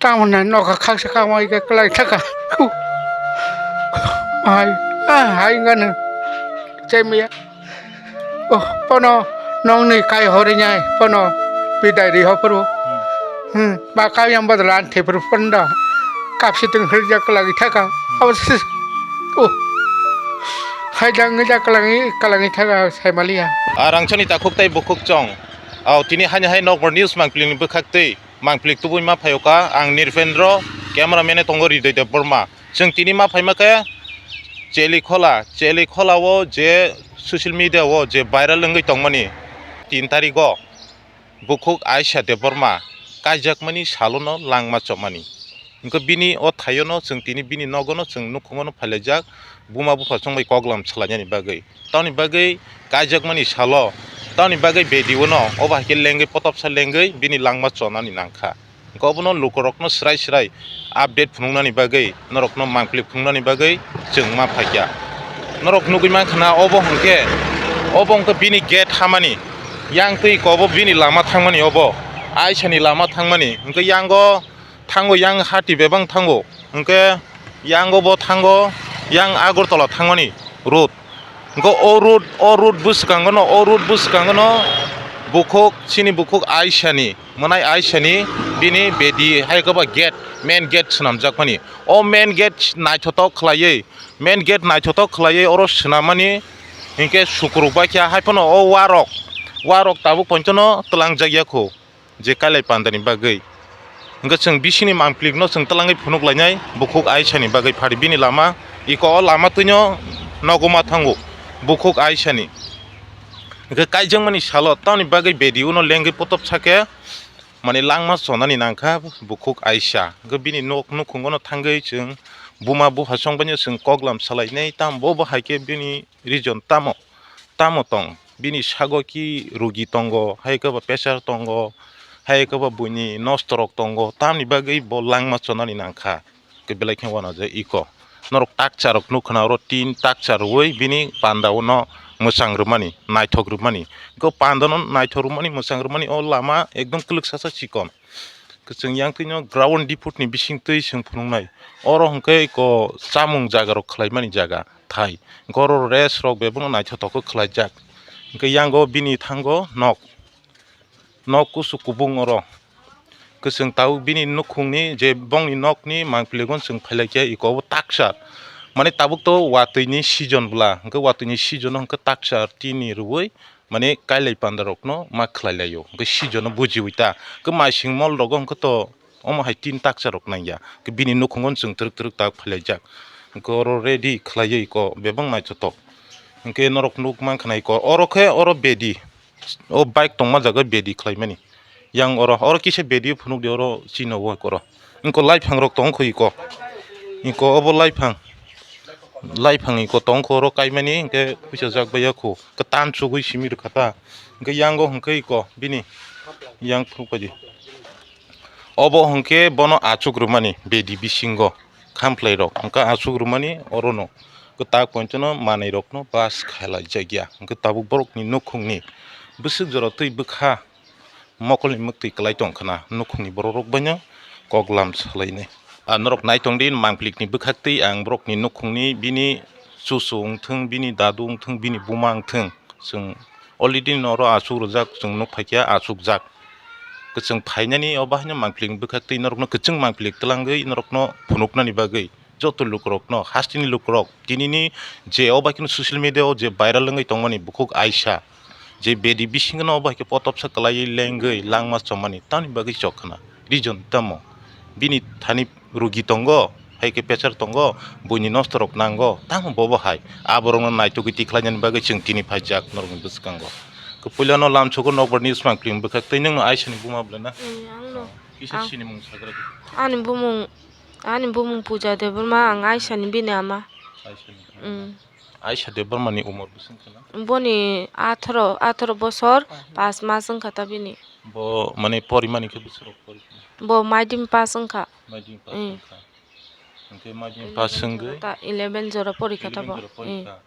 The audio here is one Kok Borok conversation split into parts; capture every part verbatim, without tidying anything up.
Tamo na noka khaksa kamo ike kwlai thaka. Hai, ah, hai ngano. Chemiya. Oh, pono nongni kai hori nyai, pono bidai ri hopro. Hmm, ba kai yang badal an thepro panda. Kapsi tung hri jak lagi thaka. Awas. Oh. Hai jang jak lagi, kalangi thaka sai malia. Arang chani takhuk tai bukhuk chong. Au tini hani hai nokbar news mangpili ni bwkhak tei. Mangpili tubui ma phaio ka, ang Nirpendro, camera man tongo Ridoi Debbarma. Chwng tini ma phaima khe Chelikhola, Chelikhola o je social media o je viral wngwi tongmani tin tarikgo bukhuk Aisha Debbarma kaijakmani salono langma chopmani. Hwnkhe bini o thaiono chwng tini bini nogono chwng nukhungono phailaijak, buma bupha chongbai koklam salainani bagwi. Tamoni bagwi kaijakmani salo, tamoni bagwi bedi uno obo hai khe lengwi potopsa lengwi bini langma chonani nangkha. Hwnkhe obono lukurokno swrai swrai update phunuknani bagwi, norokno mangpili phunuknani bagwi chwng ma phaikha. Norok nugwi mankha na obo hwnkhe, obo hwnkhe bini gate hamani, yang twi kobo bini lama thangmani obo, Aisani lama thangmani, hwnkhe yango thango, yang hati bebang thango, hwnkhe yango bo thango, yang Agartala thangmani road. Hwnkhe o road, o road bwskango no, o road bwskango no bukhuk, chini bukhuk Aisani, mwnai Aisani bini bedi hai khe ba gate, main gate swnamjakmani. O main gate naithotok khlaiwi, main gate naithotok khlaiwi oro swnammani hwnkhe sukuruk bai khe hai phano o warok, warok tabuk poito no twlangjak ya kho. Je kailai pandani bagwi. Hwnkhe chwng bisingni mangplikno chwng twlangwi phunuk lainai bukhuk Aisani bagwi phari bini lama, iko o lama twino nogoma thango bukhuk Aisani. Hwnkhe kaijakmani salo tamoni bagwi bedi uno lengwi potop sakhe, mani langma chonani nangkha bukhuk Aisa. Hwnkhe bini nok nukhungono thangwi chwng buma bupha chongbaino chwng koklam salainai, tamo bo bo hai khe bini reason tamo, tamo tong? Bini sago ki rugi tongo, hai khe ba pressure tongo, hai khe ba buini nosto rok tongo, tamni bagwi bo langma chonani nangkha. Khe belai khe uanajak iko. Norok takcha rok nukha na oro tin takcha rwui bini panda uno mwchang rwmani, naithok rwmani. Khe panda no naithok rwmani, mwchang rwmani o lama ekdom kwlwk sasa chikon. Kwchwng yang twino ground dipot ni bising twi chwng phunuknai. Oro hwnkhe iko chamung jaga rok khlaimani jaga thai. Hwnkhe oro rest rok bebakno naithotok khe khlaijak. Hwnkhe yango bini thango nok. Nok kusu kubung oro. Kwchwng tabuk bini nukhungni je bongni nokni mangpiligo chwng phailaikhe iko obo taksa. Mane tabuk to watwi ni season bwla. Hwnkhe watwi ni season o hwnkhe taksa tini rwui mane kailai panda rokno ma khlai laio. Hwnkhe season o bujiui ta. Hwnkhe maising mol rogo hwnkhe to omo hai tin taksa rok nangya. Hwnkhe bini nukhungo chwng twrwk twrwk tak phailaijak. Hwnkhe oro ready khlaiwi ko bebak naithotok. Hwnkhe norok nuk mankha na iko oro khe oro bedi. O bike tongma jaga bedi khlaimani. Yang oro, oro kisa bedi phunukdi oro chini o oro. Hwnkhe laiphang rok tongkho iko. Iko obo laiphang. Laiphang iko tongkho oro kaimani hwnkhe puisa jak baiya kho. Kwtan chugui simi rwkha ta. Hwnkhe yango hwnkhe iko bini yang phunukpaidi. Obo hwnkhe bono achuk rwmani bedi bisingo khamplai rok hwnkhe achuk rwmani orono kwtak pointono manwi rokno bas khailaijakya hwnkhe tabuk borokni nukhungni bwswk jora twi bwkha mokolni mwktwi kwlai tongkhwna nukhungni borok rok baino koklam salainai. Ah, norok naitongdi mangplikni bwkhaktwi ang borokni nukhungni bini chuchu wngthwng, bini dadu wngthwng, bini buma wngthwng, chwng already noro achuk rwjak, chwng nuk phaikha achukjak. Kwchwng phainani o bahaino mangpili bwkhaktwi norokno kwchwng mangpili twlangwi norokno phunuknani bagwi joto lukurokno, hasteni lukurok, tinini je o bahaino social media o je viral wngwi tongmani bukhuk Aisa, je bedi bisingono o bahai khe potopsa kwlaiwi lengwi langma chomani tamni bagwi chokkhwna. Reason tamo? Bini thani rugi tongo, hai khe pressure tongo, buini nosto rok nango, tamo bobo hai. Aborokno naitugwi tikhlainani bagwi chwng tini phaijak norokni bwskango. Khe puilano lamsogo nokbar news mangpili bwkhak tei nwngno Aisani buma bwlana? Eh, angno. Kisa sinimung sagra di. Ani bumung, ani bumung Puja Debbarma, ang Aisani bini ama. Aisani. Mm. Aisha Debbarmani umor bwswk wngkha na? Boni atharo, atharo bosor, ah, paanch mas wngkha ta bini. Bo, mane, porimani khe bwswk rok pori? Bo maidin pass wngkha. Maidin pass, mm, wngkha. Hwnkhe maidin pass wngwi ta eleven jora porikha ta bo. Eleven jora porikha. Mm.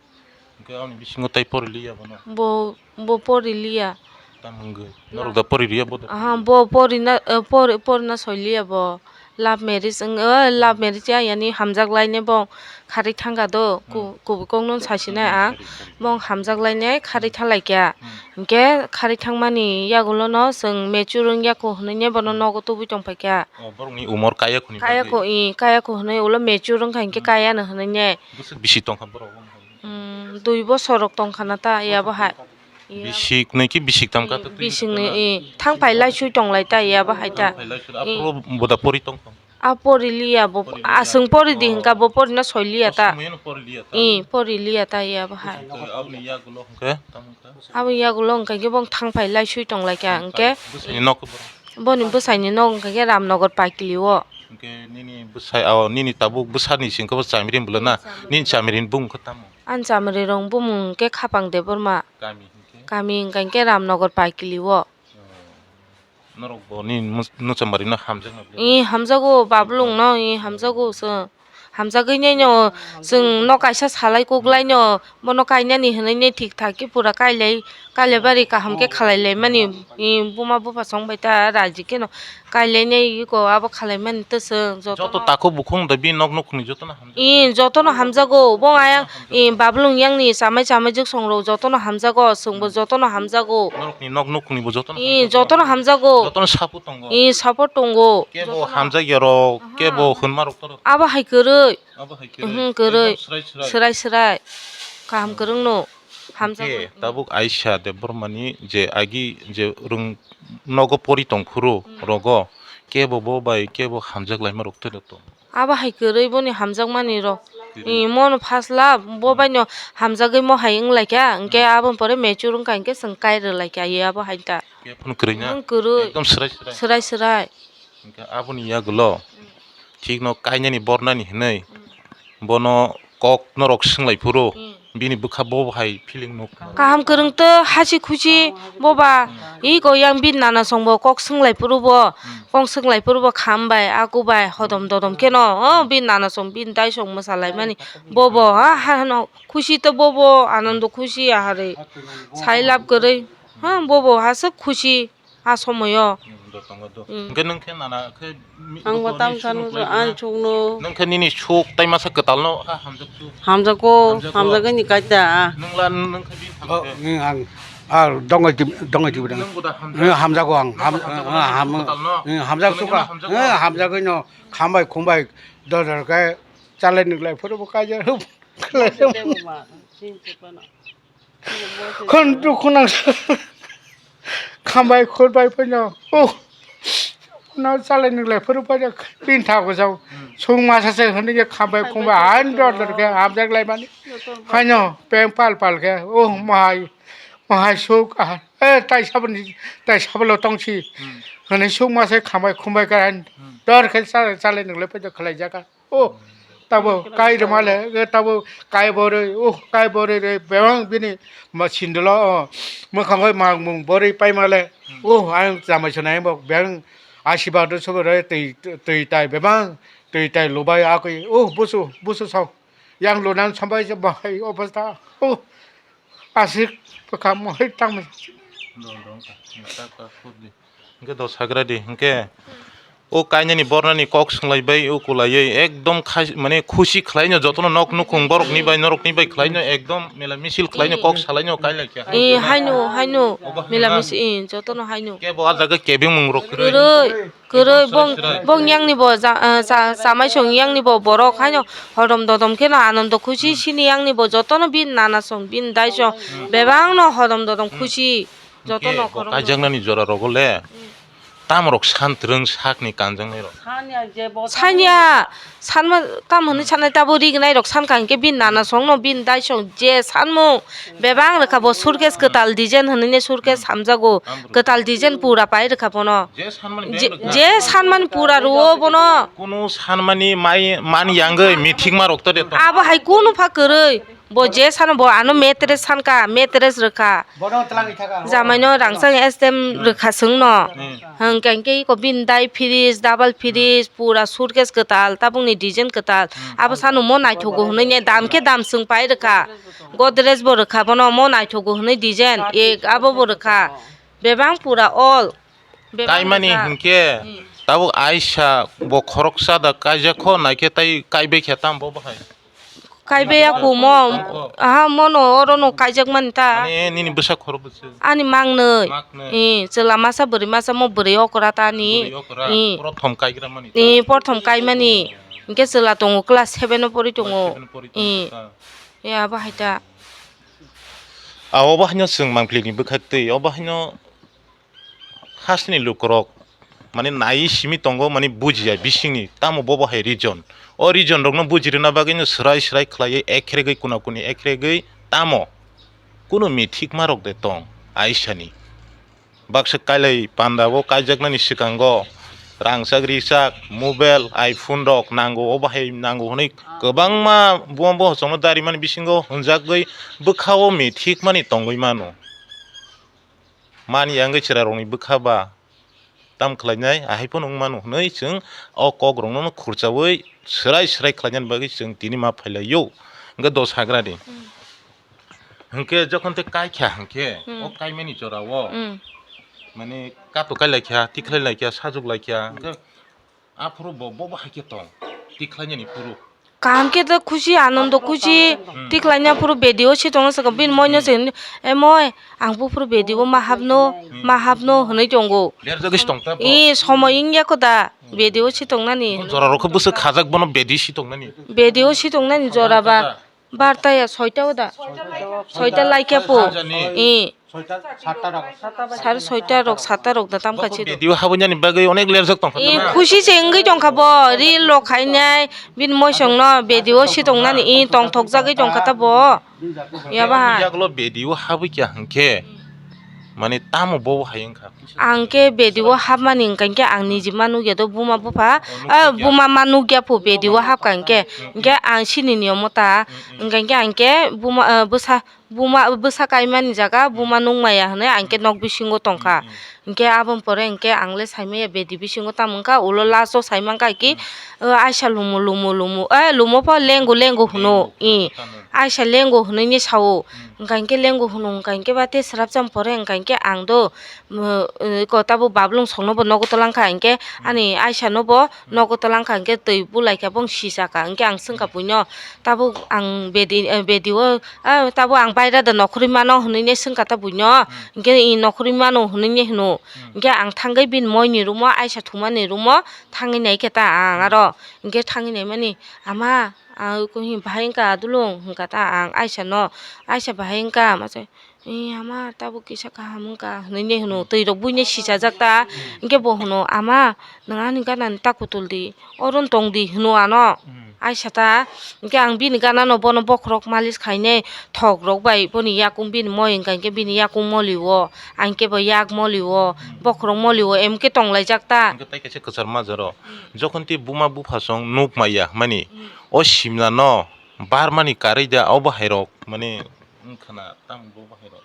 Hwnkhe aboni bisingo tai poriliya bono? Bo, bo poriliya. Tamo wngwi? Norok da poriliya bo da? Aha, bo porina, eh, por-, porina soiliya bo. Love marriage wng, o, love marriage ya, yani hamjak laine bo kharwi thangkha do, ku-, kubui kokno sasinai ang, bo hamjak laine kharwi thanglaikha, hinkhe kharwi thangmani yagulono chwng mature wngya kho hwnwi ne bono nogo tubui tongphaikha. O, borokni umor kaya khoni bagwi. Kaya kho, i, kaya kho hwnwi ulo mature wngkha hinkhe kaya no hwnwi ne. Bwswk bisi tongkha borok? Hmm, dui bosor rok tongkha na ta, ya bo hai. Bisik nai ki bisik tam ka to twi bisik ni, i, thang phai lai sui tong lai ta, ya bo hai ta. Thang phai lai sui, i. Aphuru boda pori tong tong. A pori liya bo, aswng pori di hwnkha bo pori na soi liya ta. O, somoyano pori liya ta. I, pori liya ta, ya bo hai. Aboni yagulo hwnkhe, tamo hwnkhe? Aboni yagulo hwnkha khe bong thang phai lai sui tong lai kha hwnkhe. Bwsai ni nok boro? Boni bwsai ni nok hwnkha khe Ramnagar Paikili o. Hwnkhe nini bwsai, o, nini tabuk bwsani singkhe bo Chamirin bwle na? Nini Chamirin bumung khe tamo? Ani Chamirin rong bumung hwnkhe Khapang Debbarma. Kami hwnkhe? Kami hwnkha khe Ramnagar Paikili o. Norok bo nini mus-, nuchomari no hamjakna bwle? I, hamjago, bablung no, i, hamjago chwng. Hamjagwi nai no chwng no kaisa salai kuk lai no, bono kainani hinwi ne thik thak khe pura kailai, kailai bari kaham khe khalai lai mani, i, buma bupha song bai ta raji khe no kailai nai iko abo khalai mani ta chwng joto. Joto no takhuk bukhuk da bini nok nukhungni joto no hamjak. I, joto no hamjago, bo ayang, i, bablung yang ni chamai chamai jwk song rok joto no hamjago, chwng bo joto no hamjago. Norok ni nok nukhungni bo joto no hamjago. I, joto no hamjago. Joto no support tongo. I, support tongo. Kebo hamjak ya rok, kebo hwnma rok to rok. Abo hai kwrwi. Abo hai kwrwi. Mhm, kwrwi. Ekdom swrai swrai. Swrai swrai. Kaham kwrwng no. Hamjak. Hwnkhe tabuk Aisha Debbarmani je agi je rwng nogo pori tong phuru rogo kebo bo bai kebo hamjak laima rok tei rok tong. Abo hai kwrwi boni hamjakmani rok. Kwrwi. I, mono phasla bo bai no hamjagwi mo hai wng lai kha, hwnkhe aboni pore mature wng kha, hwnkhe chwng kai rw lai kha, ye abo hai ta. Khe phano kwrwi na? Nwng kwrwi. Ekdom swrai swrai. Swrai swrai. Hwnkhe aboni yagulo thik no kainani bornani hinwi bono kok norok swng lai phuru bini bwkha bo hai feeling nuk. Kaham kwrwng tei hasi khusi boba. Iko yang bini nana song bo kok swng lai phuru bo, kok swng lai phuru bo kham bai, aku bai, hodom dodom kheno, o, bini nana song, bini dai song mwsa lai mani. Bobo, ha, ha, no, khusi tei bobo, anando khusi ahari. Sai lab kwrwi, ha, bobo haswk khusi. A somoyo. Hmm, do tongo do. Hmm. Hwnkhe nwng khe nana khe mi-, ang bo tam sanu ang chukno. Nwng khe nini suk tai masa kwtalno ha hamjak su. Hamjago, hamjago. Hamjagani kaita. Nwng la nwng khe bini. Oh, hamjak. Nwng ang, ah, dongai tib-, dongai tibra. Nwng bo da hamjak. Nwng hamjago ang, ham-, hamjak ah, ham-, kwtalno. Nwng hamjak suka. Hamjak. Nwng hamjagwi no khambai khumbai dodor khe chalai nwklai phuru bo kaija. Khon dukhu nang khambai khurbai phano. Oh. No chalai nwklai phuru phano pintha ko jao. Sung masa se hwnwi khe khambai khumbai han dor dor khe hamjak lai mani. Haino peng pal pal khe. Oh, mahai. Mahai suk ah. Eh, tai sabani, tai sabalo tongsi. Hwnwi suk masa khambai khumbai khe han dor khe chalai nwklai phano khlai jaka. Oh, tabo kai rwma le, eh, tabo kai borwi, oh, kai borwi re, bebang bini ma sindolo, oh, mwkhang bai mang mung borwi paima le, oh, ang chamai swnai bo, bebang asiba do sobo re, twi, twi tai bebang, twi tai lubai akwi, oh, busu, busu sao, yang lunan sambai je bahai obostha, oh, asik bwkha mohai tangmani. Dol dol ta, ta, ta, khudi. Hwnkhe do sagra di, hwnkhe o kainani bornani kok swnglaibaiwi o kwlaiwi ekdom khai-, mane khusi khlaino jotono nok nukhung borokni bai norokni bai khlaino ekdom mela misil khlaino kok salaino kailaikha. Eh, haino, haino, mela misil, eh, jotono haino. Kebo ah jaga kebengmung rok kwrwi. Kwrwi, kwrwi, ekdom bong, swrai swrai. Bong yangni bo ja-, ah, cha-, chamai song yangni bo borok haino hodom dodom kheno anando khusi sini yangni bo jotono bini nana song, bini dai song bebangno hodom dodom khusi. Jotono hwnkhe bo khoroknwi. Kaijaknani jora rogo le tamorok san twrwng sakni kanjaknai rok. Sanya, sanma tamo hwnwi sanai tabo rignai rok sankha hinkhe bini nana songno bini dai song je sanmung bebang rwkha bo suitcase kwtal design hwnwi ne suitcase hamjago. Kwtal design pura pai rwkha bono. Je sanmani pura rwo bono. Kunu sanmani mai man yangwi mithikma rok to de to. Abo hai kunu pha kwrwi. Bo je sano bo ano mattress sanka, mattress rwkha. Bono twlangwi thaka. Jamaino rangchak S T M rwkha chwngno. Hmm. Hwnkhe hwnkhe iko bini dai fridge, double fridge, pura suitcase kwtal, tabukni design kwtal. Hmm. Abo sano mo naithogo hwnwi ne dam khe dam chwng pai rwkha. Godrej bo rwkha bono mo naithogo hwnwi design, ek abo bo rwkha. Bebang pura all. Bebak kaimani rwkha. Hinkhe, hmm, Tabuk Aisha bo khoroksa da kaijak kho, naikhe tai kaibai khe tam bo bahai? Kaibai ya kumo. Aha, mono oro no kaijak mani ta. Mane nini bwsa khorok bwswk? Ani mangnwi. Maknwi. Eh, chwla masa bwrwi masa mo bwrwi okra ta ni. Bwrwi okra. Eh. Prothom kaigra mani ta. Eh, prothom kaimani. Hwnkhe chwla tongo class seven o pori tongo. Class seven o pori tongo. Eh. Ta. Ya bahai ta. A obo haino chwng mangpili ni bwkhak twi, obo haino hasteni lukurok, mane, naiwi simi tongo, mane, bujiya bisingni, tamo bobo hai region. O region rokno bujirwna bagwino swrai swrai khlaiwi, ekregwi kuna kuni, ekregwi tamo kunu mithikma rok de tong Aisani. Baksa kailai panda o kaijaknani swkango rangchak richak, mobile, iPhone rok nango, obo hai nango hwnwi kwbangma buma bohochongno darimani bisingo hwnjakgwi bwkha-o mithikmani tongwi mano. Mani ya wngwi chwrairokni bwkha ba tam khlainai, ahai phano wng mano hwnwi chwng o kokrokno khurchaui swrai swrai khlainani bagwi chwng tini ma phailaio. Hwnkhe dos hagrani. Hmm. Hwnkhe jokhon tei kaikha hwnkhe, hmm, o kaimani jorao, hmm, mane kato kai laikha, tikhlai laikha, sajwk laikha, hwnkhe aphuru bo, bo, bo hai khe tong, tikhlainani phuru. Kaham khe ta khusi, anondo khusi, hmm, tikhlaina phuru bedi o si tongna sakha, bini moino se, "E moi, ang buphuru bedi o ma hapno, hmm, ma hapno," hwnwi tongo. Lerjagwi si tong ta bo. Ee, somoi wngya kho da, bedi o si tongnani. Jora rok khe bwswk khajak bono bedi si tongnani. Bedi o si tongnani jora ba. Barta ya, soita o da. Soita laikya po. Sajani. Ee. Soita, satta rok. Sare soita rok, satta rok da tam khachi do. Bedi o habwi nani bagwi onek lerjak tong kha. Ee, na? Khusi se wngwi tong kha bo. Reel rok khainai, bini moisong no bedi o si tong nani, ee, tong thok jagwi tong kha ta bo. Ya ba hai. Yagulo bedi o habwi kya hwnkhe. Mane tamo bo hai wngkha. Ang khe bedi o hapmani hwnkha hwnkhe ang niji ma nukya do buma bupha, oh, nukya. Eh, buma ma nukya pho bedi o hapkha hwnkhe, hmm, hmm, hwnkhe ang sini niyomo ta, hmm, hmm, hwnkha hwnkhe ang khe buma, eh, bwsa, buma, bwsa kaimani jaga buma nukmaya hwnwi ang khe nok bisingo tongkha, hmm, hmm, hwnkhe aboni pore hwnkhe ang le saimaya bedi bisingo tamo wngkha ulo last o saimankha ki, hmm, eh, aisa lumo, lumo, lumo, eh, lumo pho lengo, lengo hwno, lengo, eh, hwno. Aisa lengo hwnwi ni sao, hmm, hwnkha hwnkhe lengo hwno, hwnkha hwnkhe ba tei swrapsa pore hwnkha hwnkhe ang do, Mo-, eh, ko tabuk bablung songno bo nogo tolang kha, hwnkhe ani aisa no bo nogo tolang kha, hwnkhe twi bulai kha, bong sisa kha, hwnkhe ang swngkha buino, "Tabuk ang bedi, eh, bedi o, eh, tabuk ang baira da nokhorwi mano," hwnwi ne swngkha ta buino, hwnkhe i nokhorwi mano hwnwi ne hwno, hwnkhe ang thangwi bini moi ni room o, aisa thumani room o thangwi nai khe ta ang aro, hwnkhe thangwi nai mani, "Ama, ah, bahai wngkha adulung," hwnkha ta ang aisa no, aisa bahai wngkha, masa, "Ee, ama, tabuk kisa kaham wngkha," hwnwi ne hwno, twi rok buine sichajak ta. Hwnkhe bo hwno, "Ama, nwng ani gana ni ta kutul di, oro wng tong di," hwno ano. Hmm. Aisa ta, hwnkhe ang bini gana no bono bokhorok malis khainai, thok rok bai boni yakung bini moi wngkha, hwnkhe bini yakung moli o, ang khe bo yak moli o, hmm, bokhorok moli o, emkhe tong laijak ta. Hwnkhe tai kaisa kwchar majaro. Hmm. Jokhon tei buma bupha song nuk maya hwnmani, hmm, o simla no barmani karwi da, o bahai rok mane wngkha na, tamo bo bahai rok.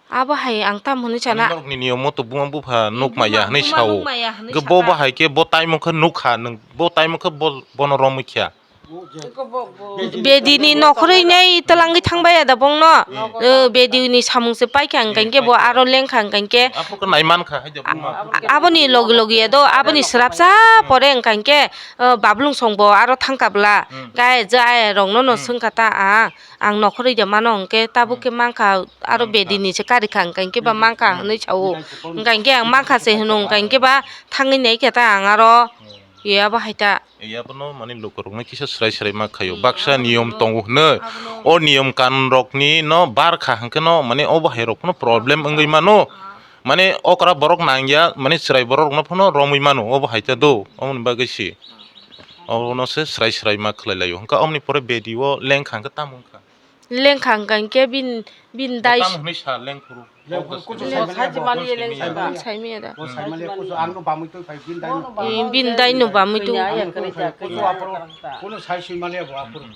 Abo hai ang tam hwnwi sana. Norokni niyom moto buma bupha nuk maya hwnwi sao. Hwnkhe bo bahai khe bo taimung khe nuk kha, nwng bo taimung khe bo, bono romwi kha. Bedi ni nokhorwi nei twlangwi thangbai ya da bongno. Hmm. Eh, bedi ni samung se paikha hwnkhe bo aro lengkha hwnkhe. Aphuru khe nai mankha hai da buma. A-, aboni logi logi ya do, aboni swrapsa pore hwnkhe, eh, bablung song bo aro thangkha bwla. Hmm. Gai jai rok no no swngkha ta ang. Ang nokhorwi de mano hwnkhe tabuk khe mankha aro bedi ni se kari kha hwnkha hwnkhe ba mankha hwnwi sao. Hwnkha hwnkhe ang mankha se hwno hwnkha hwnkhe ba thangwi nai khe ta ang aro. Ye abo hai ta. Ye abono mane lukurokno kisa swrai swrai ma khaio. Baksa niyom tongo hwnwi. O niyom kanun rokni no bar kha hwnkhe no mane o bahai rokno problem wngwi mano. Mane okra borok nangya mane chwrai borok rokno phano romwi mano o bahai ta do. Omoni bagwi se. Obono se swrai swrai ma khlai laio. Hwnkha omoni pore bedi o lengkha hwnkhe tamo wngkha. Lengkha hwnkha hwnkhe bin, bin dai. Tamo hwnwi sa lengphuru. Lengphuru kuchu saimanya bo. Saimanya da. Bo saimanya kuchu ang no bamwi twi phai bin dai no. Eh, bin dai no bamwi twi. Kuchu aphuru, kuchu sai sui manya bo aphuru.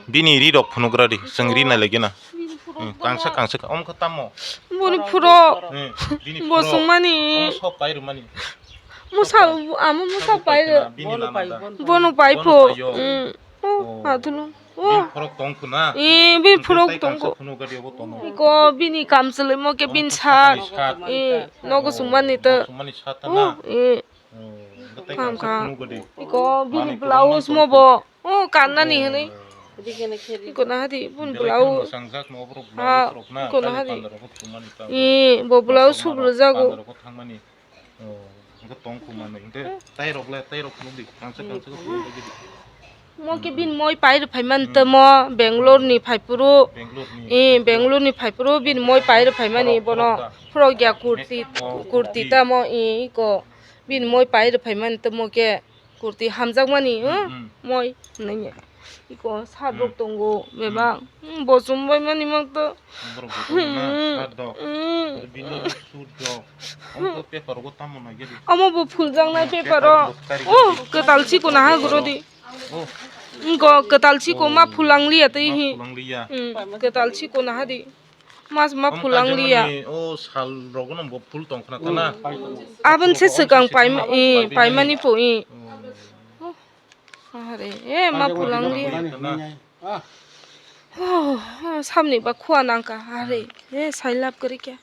Bini ri rok phunugra di, chwng ri nai lagi na. Hmm, kangsa kangsa ka, omo khe tamo? Boni phuro. Hmm, bini phuro. Bo sungmani. Omo sok pai rwmani. Musa, amo musa pai rw. Bono pai pho. Hmm. Oh, adulung. Oh. Bini khorok tong khuna. Eh, bini khorok tong kho. Iko bini kamchwlwi mo khe bini sat. Eh, nogo sumani to. Sumani sat na. Eh. Kam kam. Iko bini blouse mo bo. Oh, kannani hwnwi. Iko na hadi bun blouse. Ha, iko na hadi. Eh, bo blouse subro jago. Hwnkhe tong khumani, hwnkhe tairok le, tairok phunukdi, kangsa kangsa khe phunukdi. Mo khe bini moi pai rw phaimani tamo Bangalore ni phaiphuru. Bangalore ni. Eh, Bangalore ni phaiphuru bini moi pai rw phaimani bono. Phorok ya kurti, kurti tamo, eh, iko bini moi pai rw phaimani tamo khe. Kurti hamjakmani, hmm? Moi hwnwi iko sat rok tongo bebak. Hmm, bo chumbai mani mak to. Borok bo tongo na, sat rok. Bini suit rok. Omo paper rok tamo na gedi. Omo bo phuljaknai paper rok. Oh, kwtal chiko na ha guro di. Oh. Iko kwtal chiko ma phulangliya tei hi. Phulangliya. Hmm, kwtal chiko na ha di. Mas ma phulang liya. O sal rogo no bo phul tong khna tana. Abon se swkang paimani po i. Are, e ma phulang liya. Samni ba khua nangka. Are, e sailap kwrwi kya.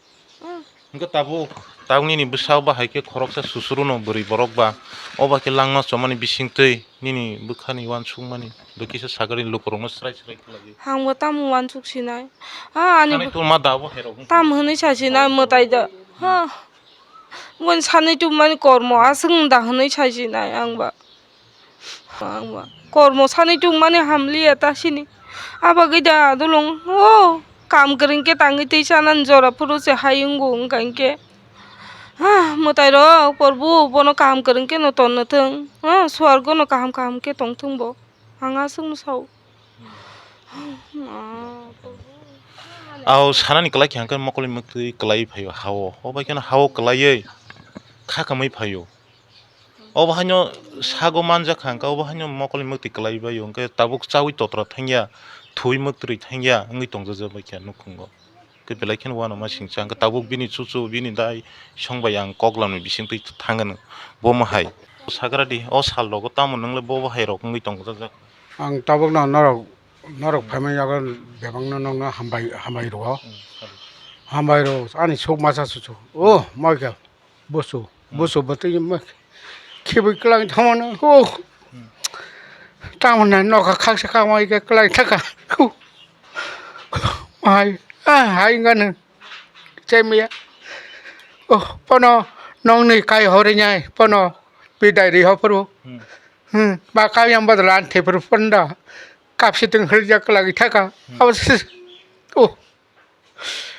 Hwnkhe tabuk, tabuk nini bwsao bahai khe khoroksa susuru no bwrwi borok ba. O ba khe langma chomani bisingtwi. Nini bwkhani uansukmani, bo kisa sagari lukurokno srai srai khlaiwi. Ang bo tamo uansuk sinai. Ha, ani tongma da bo herok wngkha. Tam hwnwi sa sinai mwtai da. Ha. Boni sanwi tubumani kormo aswk da hwnwi sa sinai ang ba. Ang ba. Kormo sanwi tubumani hamliya ta sini. Abagwi da dulung. O, kam kwrwng khe tangwi twi sanani jora phuru se hai wngo wngkha hinkhe. Ah, mwtai rok, Porbu, bono kaham kwrwng khe no tonna thwng. Ah, swargo no kaham kaham khe tong thwng bo. Ang aswk no sao. Aw sanani kwlai khe hwnkhe mokol ni mwktwi kwlaiwi phaio hao. O bai kheno hao kwlaiwi kha kamwi phaio. Obo haino sago manjak kha hwnkhe, obo haino mokol ni mwktwi kwlaiwi baio hwnkhe tabuk chaui totra thangya, thwi mwktwi thangya wngwi tongjaja bai kha nukhungo. Tei belai kheno uanama singcha hwnkhe tabuk bini chuchu bini dai song bai ang kok lamni bisingtwi thangano bomo hai. Sagra di, o sal rogo tamo nwngle bobo hai rok wngwi tongjak jak. Ang tabukno norok, norok phaimani yago bebakno nokno hambai, hambai rwo. Hmm, sorry. Hambai rwo, ani suk masa chuchu. O, moikha, busu, hmm, busu bwtwi ma-, khibui kwlang thamano. O, hmm, tamoni nokha khaksa khamai khe kwlang thaka. Hai, ah, hai wngkha nwng. Chemiya. Oh, pono nongni kai hori nyai, pono bidai ri ho phuru. Hmm. Hmm, ba kai yang badal an the phuru pondo. Kapsi teng hri jak lagi thaka. Hmm. Abo sis-, oh.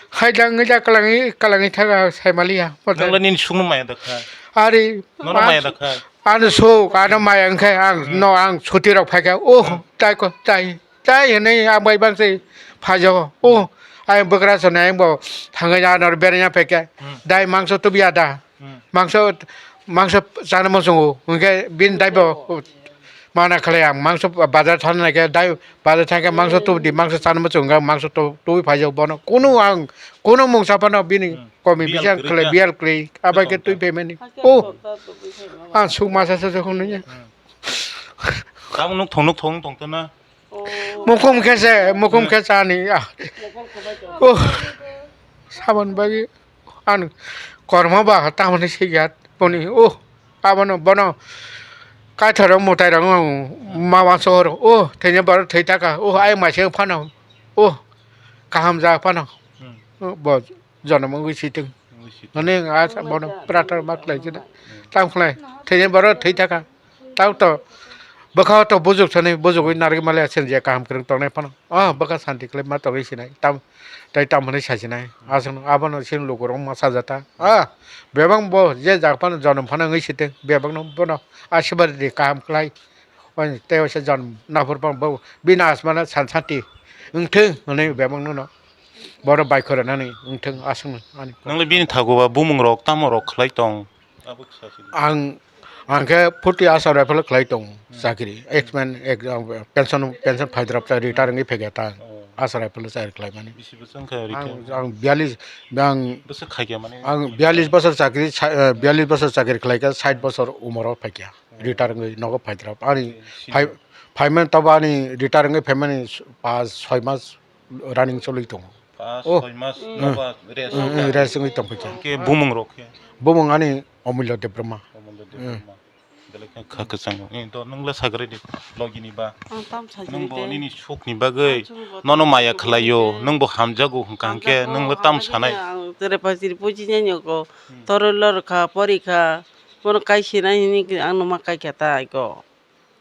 Hai jang jak lagi, lagi thaka sai maliya. Nang la nini sungno maya da kha. Ari. Nono maya da kha. Ano sok, ano maya wngkhe ang, hmm, no ang suti rok phaikha. Oh, hmm, tai ko, tai. Tai hwnwi ang bai bang se phaio. O, ai bwkrasonai ang bo thangwi ano berengya phaikha. Hmm. Dai mangso tubya da. Hmm. Mangso, mangso chana muchungo. Hwnkhe bini dai bo mana khlai ang. Mangso bazar thana naikhe dai bazar thangkhe mangso tubdi, mangso chana muchungo, mangso tu-, tubui phaio bono. Kunu ang, kunu mungsa phano bini, hmm, komi biyal bisa kwrwi khlai, biyal kwrwi. Abai khe twi phaimani. O, ang suk masa se hwnwi. Hmm. Tabuk nuk thong, nuk thong, nuk thong tana. Mukhum khe se, mukhum khe chani, ah. Oh, sabon bagwi ang kormo ba tamoni sigyat boni, oh, abono, bono kaithoro mwtai rok ma wanso horo, oh, thwina borok thwi taka, oh, ayang maising phano, oh, kaham jak phano, hmm, oh, bo jonom wngwi sitwng. Wngwi sitwng. Hwnwi ang asa bono prathana ma khlai khe da. Hmm. Tamo khlai, thwina borok thwi taka. Tamo to bwkha to bujuk thani, bujugwi narwgwi maliya chwng je kaham kwrwng tongnai phano. Ah, bwkha santi khlai ma tongwi sinai. Tam, tei tam hwnwi sai sinai. Aswkno abono chini lukurok ma sajata. Ah, bebak bo je jak phano jonom phano wngwi sitwng, bebakno bono asibadi kaham khlai. Tei waisa jonom naphur phano bo bini asmano san santi wngthung hwnwi bebakno no. Borok bai khoroknani wngthung aswkno ani. Nangli bini thago ba bumung rok tamo rok khlai tong? Ang, ang khe forty asam rifle khlai tong, hmm, chakri. Ex-man, ex-, pension, pension phaidrop ta, retire wngwi phaiga ta. Oh. Asara polo chakri khlaimani. Bisi bwswk wngkha rikhe? Ang, ang biyalish, ang, bwswk khaikha mani? Ang biyalish bosor chakri, sa-, eh, biyalish bosor chakri khlaikha, sait bosor umoro phaikha. Retire wngwi nogo phaidra. Ani phai-, phaimani tobo ani retire wngwi phaimani pas soi mas running choli tongo. Pas soi mas nogo rest wngwi tong phaikha. Hwnkhe bumung rok khe? Bumung ani Omulya Debbarma. Omulya Debbarma. Belai khe kha kwchang. Eh, to nwng le sagri di, logi ni ba. Ang tam sa nwng bo nini suk ni bagwi nono maya khlai o, nwng bo hamjago hwnkha hwnkhe nwng le tam sanai. Ang tere pachiri puji nai nyogo. Toro lor kha, pori kha. Bono kai sinai hini ang no ma kai kha ta aiko.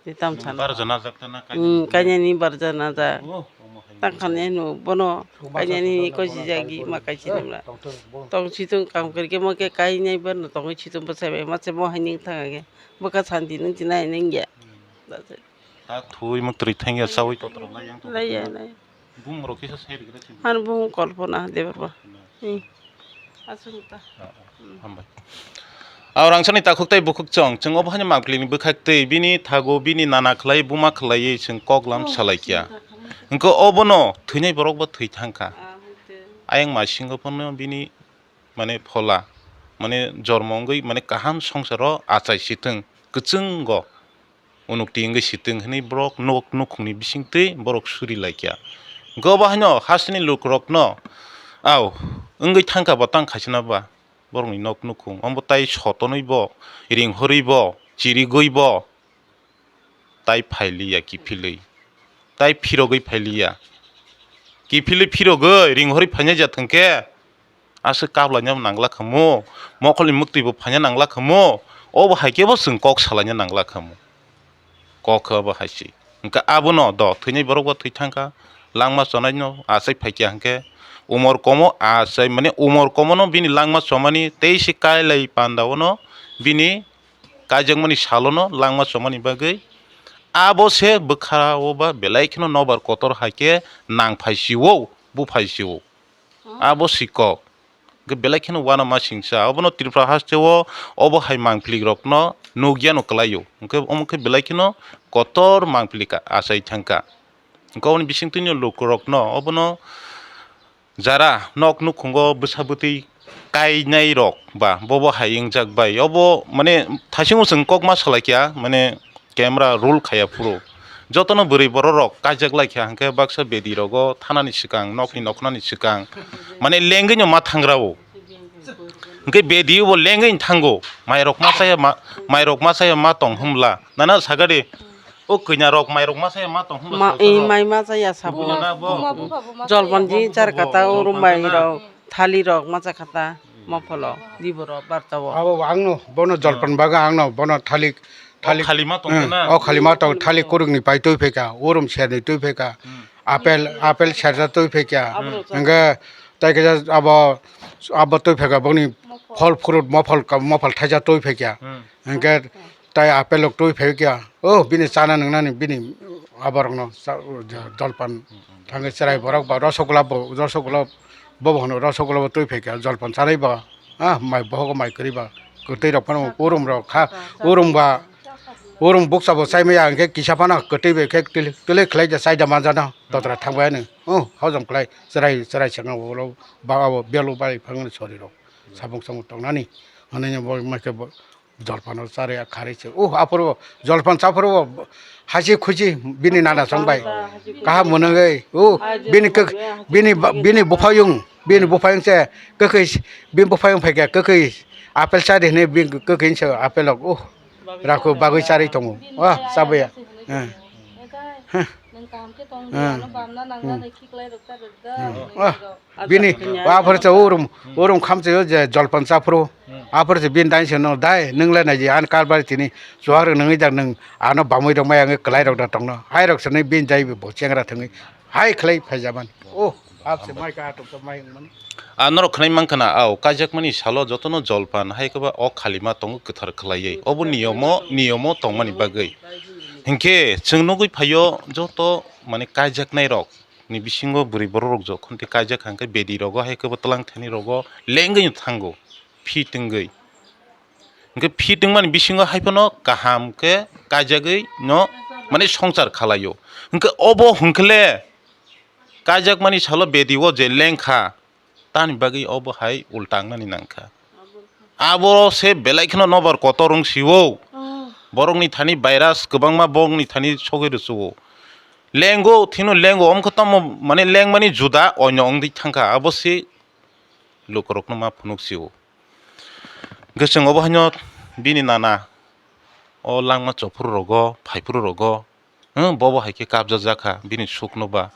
Te tam sana. Bar jana jak ta na kai. Hmm, kanya ni bar jana jak. Oh, omo hai. Tang khan eno bono kanya ni ko si jagi ma kai sinai mla. Tong situng kam kari ke mo ke kai nai bar no tong situng bwsai bai ma se mo hai ning thang age. Bwkha santi nung tinai nung ya. Hmm. Dase. Ta thui muk twi thang ya sawi totro lai yang to. Lai ya, lai. Bung rok kisa sai rikra sini. Han bung Kalpana Debbarma. Hmm. Hmm. Asung ta. Ah, ah. Hmm. Hambai. Aw rangsani takhuk tai bukhuk chong, chwng obo haino mangpili ni bwkhak twi bini thago bini nana khlai buma khlaiwi chwng kok lam salai kya. Hwnkhe obono thwinai borok bo thwi thang kha. Ah, hwnkhe. Ayang masingo phano bini mane phola, mane jormo wngwi mane kaham songsaro achai sitwng kwchwngo unukti wngwi sitwng hinwi borok nok nukhungni bisingtwi borok suri laikya. Hwnkhe obo haino hasteni lukurokno, aw, wngwi thangkha bo tang khaisano ba borokni nok nukhung, omo tai sotonwi bo, ringhorwi bo, chirigwi bo, tai phailiya kiphilwi, tai phirogwi phailiya. Kiphilwi phirogwi ringhorwi phainai ja thwngkhe, aswk kaplaina nangla khamu, mokholni muktwi bo phaina nangla khamu, obo hai khe bo chwng kok salaina nangla khamu. Kok khe obo hai se. Hwnkhe abono do thwinai borok bo thwi thangkha, langma chonaino achai phaikya hwnkhe, umor komo achai, mane umor komono bini langma chomani tei se kailai pandaono bini kaijakmani salono langma chomani bagwi abo se bwkha-o ba belai kheno nobar kotor hai khe nang phai si-o, bu phai si-o. Abo si kok. Hwnkhe belai kheno uanama singcha. Obono Tripura haste-o obo hai mangpili rokno nukya no kwlai-o. Hwnkhe omo khe belai kheno kotor mangpili ka-, achai thangkha. Hwnkhe oboni bisingtwino lukurokno obono jara nok nukhungo bwsa bwtwi kainai rok ba bobo hai wngjak bai. Obo mane thaisingo chwng kok ma salai kya, mane camera roll khaiya phuru. Jotono bwrwi borok rok kaijak lai kha, hwnkhe baksa bedi rogo thanani swkang, nokni nokhnani swkang, mane lengwi no ma thangra o. Hwnkhe bedi bo lengwi thango, mairok ma chaya ma, mairok ma chaya ma tong hwnbla. Nana sagadi, o kanya rok mairok ma chaya ma tong hwnbla. Ma, sosoro. Mai ma chaya sabo. Buna na bo. Jolpan ji char kata o rum bai rok. Thali rok ma cha khata, mopholo, liboro, barta o. Abo angno, bono jolpan baga angno, bono thalik, thalik. O khali ma tong na? O khali ma tong, thalik kuruk ni pai twi phaikha, urum ser ni twi phaikha, apel, apel serja twi phaikha. Hwnkhe tai kaisa abo, abo twi phaikha, boni phol fruit, mophol, mophol thaisa twi phaikha. Hwnkhe tai apel rok twi phaikha. O bini chana nwngnani bini aborokno cha-, jolpan thangwi chwrai borok ba rosogula bo, rosogula bo hwno rosogula bo twi phaikha jolpan chanai ba. Ah, mai bohogo mai kwrwi ba kwtwi rok phano urum rok kha, urum ba, urum bukcha bo chai maya hwnkhe kisa phano kwtwi bai khe twlwi, twlwi khlai da chai da manjana totra thangbai ani. Oh, hojom khlai chwrai, chwrai sengno ulo ba abo belu bai phangni sori rok sabung samung tongnani hwnwi bo mai khe bo Jolpano charwi kharwi se. Uh, aphuru jolpan chaphuru hachi khuchi bini nana chongbai. Kaham mwnwgwi. Uh, bini kok, bini ba-, bini buphayung, bini buphayung se kwkhwi, bini buphayung phaikha kwkhwi apple chari hwnwi bini kwkhwi se apple rok. Uh, rakhu bagwi charwi tongo. Uh, chabwi ya. Uh. Huh. Nwng kaham khe tong di, ano bamna nangnani khiklai rwkha rwkha. Hmm. Ah, bini aphuru se urum, urum khamchaio je jolpan chaphuru. Aphuru se bini dai se no dai, nwng le naidi, ani karbari tini chuwak rok nungwi jak nwng ano bamwi rok maya wngwi kwlai rok da tongno. Hai rok se nai bini dai bo chengra thwngwi hai khlai phaijamani. Oh, ap se mai ka atok to mai wngmani. Ah, norok khwnai mankha na, au, kaijakmani salo jotono jolpan hai khe ba o khalima tongo kwthar khlaiwi. Obo niyomo, niyomo tongmani bagwi. Hinkhe chwng nugwi phaio joto mane kaijaknai rok ni bisingo bwrwi borok rok jokhon tei kaijak hwnkhe bedi rogo hai khe bo twlang thani rogo lengwi thango phi twngwi. Hinkhe phi twngmani bisingo hai phano kaham khe kaijagwi no mane songchar khalaio. Hinkhe obo hinkhe le Kaijakmani salo bedi o je lengkha, tani bagwi obo hai ulta wngnani nangkha. Abo se belai kheno nobar kotor wng sio. Oh. Borokni thani virus kwbangma borokni thani sogwi rwchio. Lengo, thino lengo, omkhe tamo mane lengmani juda onyo wngwi thangkha, abo se lukurokno ma phunuk sio. Gosong obo haino bini nana o langma chophuru rogo, phaiphuru rogo, hmm, bobo hai khe kapjak jakha bini sukno ba.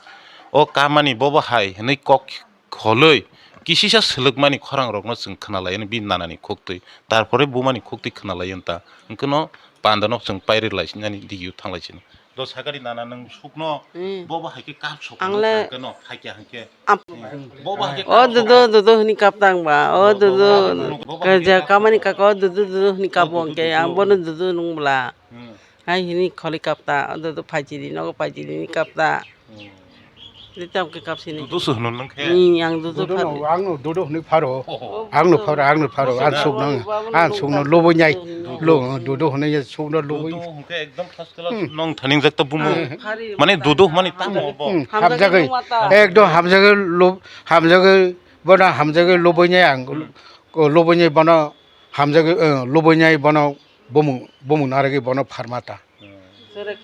O kamani bobo hai hwnwi kok kholwi kisisa swlwkmani khorangrokno chwng khwnalaio bini nanani khuktwi. Tarpore bumani khuktwi khwnalaio ta. Hwnkhe no pandano chwng pairi laisinani digio thanglaisino. Do sakari nana nwng sukno Hmm. bobo hai khe kap sok Ang le- khe no hakya hwnkhe. Ap- Hmm. Bobo hai khe O kap sok dudu, dudu hwnwi kap tang ba. O Bo- dudu. Bobo hai khe Kaja kap kamani sok. Kako dudu, dudu hwnwi kap O dudu, wngkhe. Ang dudu. Bono dudu nung bla. Hmm. Hai hwnwi kholi kap ta. O dudu phaijili, nogo phaijili hwnwi kap ta. Hmm. Di tam khe kap sini. Dudu se hwnwi nang khe. Hmm, ang dudu Dudu phat- no, ang no dudu hwnwi pharo. Oh. Ang no pharo, ang no pharo. Ang suk nang, ang suk no loboi nai. Dudu. Lo, dudu hwnwi suk no loboi. Dudu hwnkhe ekdom first class Hmm. nong thaning jak ta bumo. Hmm. Mane dudu mani tamo bo. Hmm, hamjagwi, ekdom hamjagwi lo, hamjagwi, bono hamjagwi loboi nai ang, ko loboi nai bono hamjagwi, eh, loboi nai bono bumung, bumung narwgwi bono pharma ta. Hmm.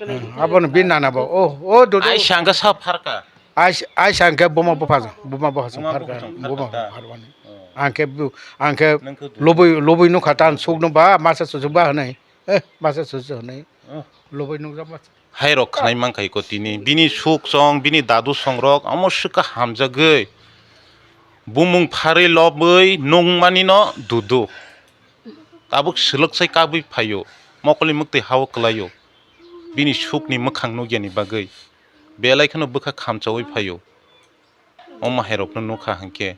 Hmm, abono bin nana bo, oh, oh, dudu. Ai sangka sa pharka. Ai, ai sangka buma bupha, buma bupha Buma pharka, bupha buma pharka. Pharwani. Oh. Angke bu, angke Nang khe du- loboi, loboi nukha tan suk no ba, masa susu ba hwnwi. Eh, masa susu hwnwi. Oh. Loboi nukjak masa. Hai rok khnai man khai ko tini. Bini suk song, bini dadu songrok, amo swkha hamjagwi. Bumung pharwi lobwi nungmani no dudu. Tabuk swlwk sai kabwi phaio. Mokoli mwktwi hao kwlaio. Bini sukni mwkhang nukyani bagwi. Belai kheno bwkha khamchawi phaio. O mahairokno nukha hwnkhe.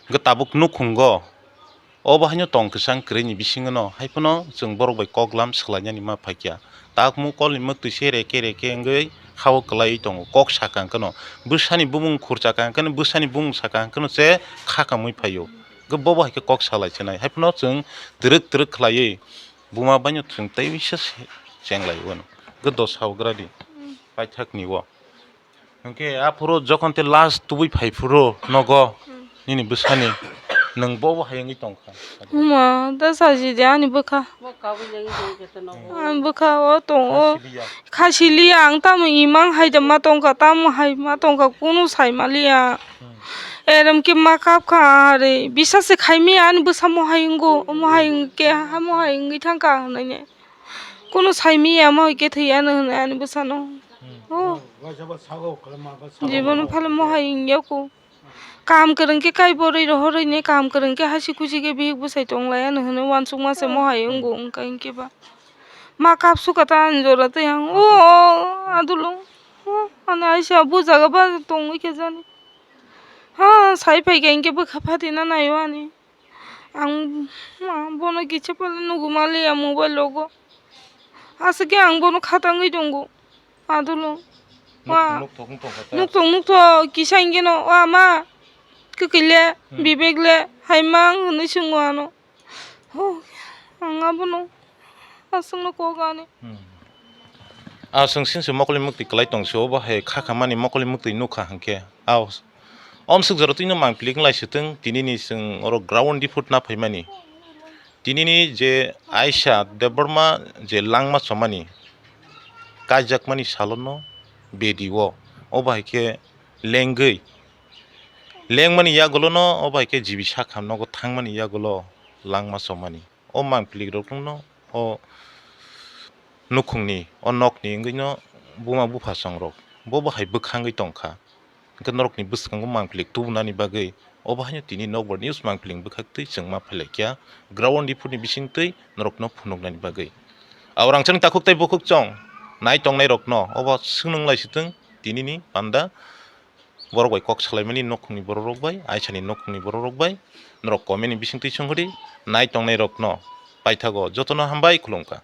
Hwnkhe tabuk nukhungo. Obo haino tong kwchang kwrwini bisingno. Haiphano chwng borok bai koklam swlainani ma phaikya. Takmu kolni mwktwi se reke reke wngwi hao kwlaiwi tongo. Kok saka hwnkhe no. Bwsani bumung khurchaka hwnkhe no, bwsani bumung saka hwnkhe no se khakamwi phaio. Hwnkhe bobo hai khe kok salai chinai. Haiphano chwng twrwk twrwk khlaiwi buma baino chwng tei bisa se chenglai wano. Hwnkhe dosa o gradi. Paithakni o. Hwnkhe aphuru jokhon te last tubui phai phuru nogo Hmm. nini bwsani nwng bobo hai wngwi tongkha. Huma, da sajidi ani bwkha. Ani bwkha o tongo. Khasiliya. Khasiliya, ang tamo imang hai da ma tongkha, tamo hai ma tongkha, kunu sai maliya. Hmm. Erem khe ma kap kha ari, bisa se khai miya ani bwsa mo hai wngo, mo hai wngkhe, ha mo hai wngwi thangkha hwnwi ne. Kunu sai miya mo hai khe thwi ano hwnwi ani bwsano. Hmm. Oh. Jibono phale mo hai wngya ko. Kaham kwrwng khe kai borwi rohorwi ni, kaham kwrwng khe hasi khusi khe bihik bwsai tong lai, ano hwnwi uansukma se mo hai wngo, wngkha hinkhe ba. Ma kap sukha ta ani jora tei ang, o, o, adulo, o, ani aisa bujaga ba tongwi khe jani. Ha, sai phai khe hinkhe bwkha phatina naio ani. Ang ma bono kisa pale nugu maliya mobile logo. Aswk khe ang bono khatangwi tongo. Adulo. Nuk-, Wa. Nukthok, nukthok kha ta. Nukthok, nukthok, kisa hingkhe no, wa ma, kwkwi le, Hmm. Bibek le, hai ma ang hwnwi swngo ano. Ho, ang abono, aswkno kok ani. Hmm. Ah, chwng sini se mokoli mwktwi kwlai tong se, obo hai kha kha mani mokoli mwktwi nukha hwnkhe. Ah, omswk jora twino mangpili wng lai se twng, tini ni chwng oro ground report na phaimani. Tinini je Aisha Debbarma je langma chomani kaijakmani salono bedi o, obo hai khe lengwi, lengmani yagulono obo hai khe jibi sakha nogo thangmani yagulo langma chomani. O mangpili rokno o nukhungni, o nokni wngwino buma bupha songrok bobo hai bwkhangwi tongkha. Hwnkhe norokni bwskango mangpili tubunani bagwi obo haino tini Nokbar News mangpili bwkhaktwi chwng ma phailaikha ground report ni bisingtwi norokno phunuknani bagwi. Abo rangchakni takhuk tei bukhuk chong nai tongnairokno obo swngnwng lai sitwng tinini panda borok bai kok salaimani nokhungni bororok bai, Aisani nokhungni bororok bai norok comment ni bisingtwi swnghodi nai tongnairokno paithago jotono hambai khulumkha.